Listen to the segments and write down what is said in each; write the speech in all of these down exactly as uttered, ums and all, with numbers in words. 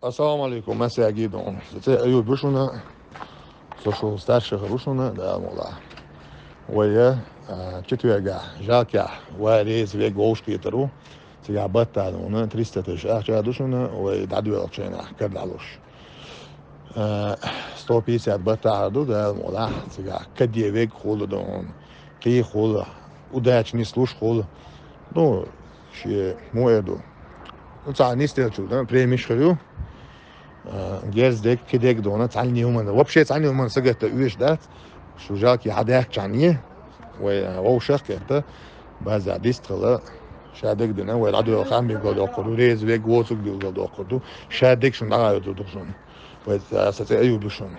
Ассаламу алейкум, массаьга дон. Со цӀи Аюб ю шуна, со шу старший хир ву шуна, Дала мукъ лахь. Вай, а, четвергахь, Жалкахь, вай реза вег вовшахкхетар ву. Цигахь баттахь дон, триста тыщ ахча ду шуна, вай дӀадоьлхучу хенахь кара дӀалуш. А, сто пятьдесят баттахь ду, Дала мукъ лахь, цигахь каде вег хуьлу дон, кхин хуьлу, удача нислуш хуьлу. Ну, шен муха эр ду. Ну, цхьа нисделлачул дон, премиш хир ю. А, герз дег, кхин дег дон, цхьанне хӀуманна. Вообще цхьанне хӀуманна сагатта оьшуш дац. Шу Жалкий хьадаьхкачхьана, вай, а, вовшах а кхетта, база дистхила, ша дег дина, вай дӀадоьлху хан билгал доккхур ду, реза вег воцург билгал доккхур ду, ша дег шуна дӀагӀайо ду шуна. Вай, а, со цӀи Аюб ю шуна.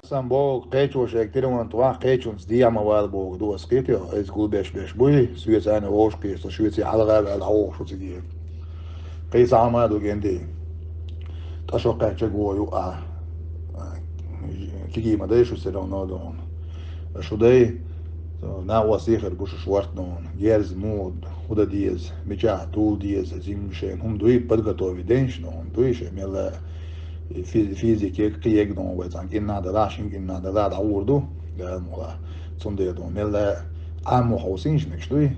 Сан боху, кхечо шайга тирван тхох, кхечунца дехьа ма вала боху ду ас кхетий, иза гулбеш беш буй, соьца цхьаьна вовшахкхеташ, соьца хьалха а ваьлла, хьо вовшах ву цига. Кхин цхьа хӀума ду генди. Ткъа шо кхаьчча гӀо ю а. Кигий ма дай шу все равно дон. Шу дай, накъостий хир бу шу шорта дон. Герз муха, хӀун дан деза, мичахь тула деза, зим шайна хӀума дуй, подготовить дайна шу дон, дуй шайн мелла а фи-, физике кхиег дон вай цхьана кӀиннахь далахь, шина кӀиннахь далахь, дӀагӀур ду, Дала мукъ лахь. Цундела дон, мелла а Ӏамо хьовсийна шу мегаш дуй?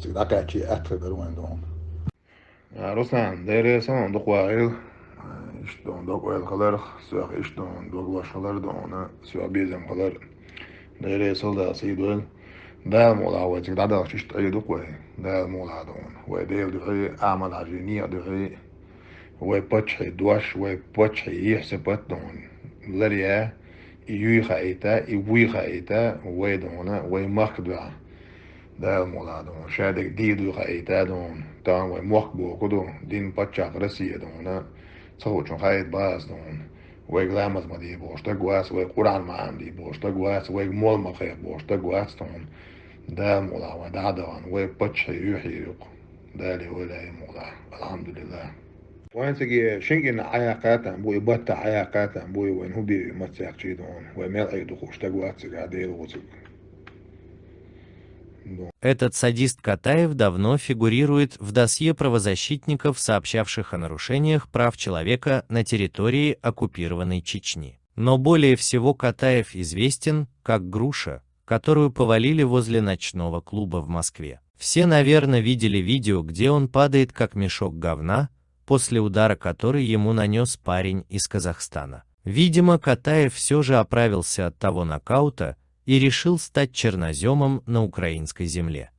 Цига дӀакхаьчча атта хир дара вайн дон. А, Руслан, Дела реза хила, дукха вахийла. Иштта дон дог ойла хиларх, соьх иштта дон дог лош хилар дон, соьх безам хилар. Дела реза хила, Дала сий дойла. Дала мукъ лахь, вай цига дӀадахча иштта Ӏе ду-кх вай. Дала мукъ лахь дон. Вай Делан дуьхьий, Ахьмад-Хьажин некъан дуьхьий, вай паччахьан дош, вай паччахьан юьхь-сибат дон ларъяь, и юй хаийта, и вуй хаийта, вай дон, вай махка дуьхьа. Дала мукъ лахь дон, ша дерг дийр дуй хаийта дон, тахана вай мохк боху ду, дин паччахь Россия дон, ца хуучун хаийта бац дон. Вайга ламаз ма де бохуш стаг вац, вайга Къуръан ма Ӏама де бохуш стаг вац, вайга молла ма кхайкха бохуш стаг вац тхуна. Дала мукъ лахь, вай дӀа а дахана, вай паччахьан юьхь ю-кх. Дала вай лаьий мукъ лахь. Алхьамдулиллахь. Вайн цига шина кӀиннахь Ӏаяккха а там бу, и баттахь Ӏаяккха а там бу, и вайн хӀун бийр ю, маца яьккхича дон, вай мел Ӏе ду хууш стаг вац цигахь, Дела воцург. Этот садист Катаев давно фигурирует в досье правозащитников, сообщавших о нарушениях прав человека на территории оккупированной Чечни. Но более всего Катаев известен как груша, которую повалили возле ночного клуба в Москве. Все, наверное, видели видео, где он падает как мешок говна, после удара, который ему нанёс парень из Казахстана. Видимо, Катаев всё же оправился от того нокаута и решил стать чернозёмом на украинской земле.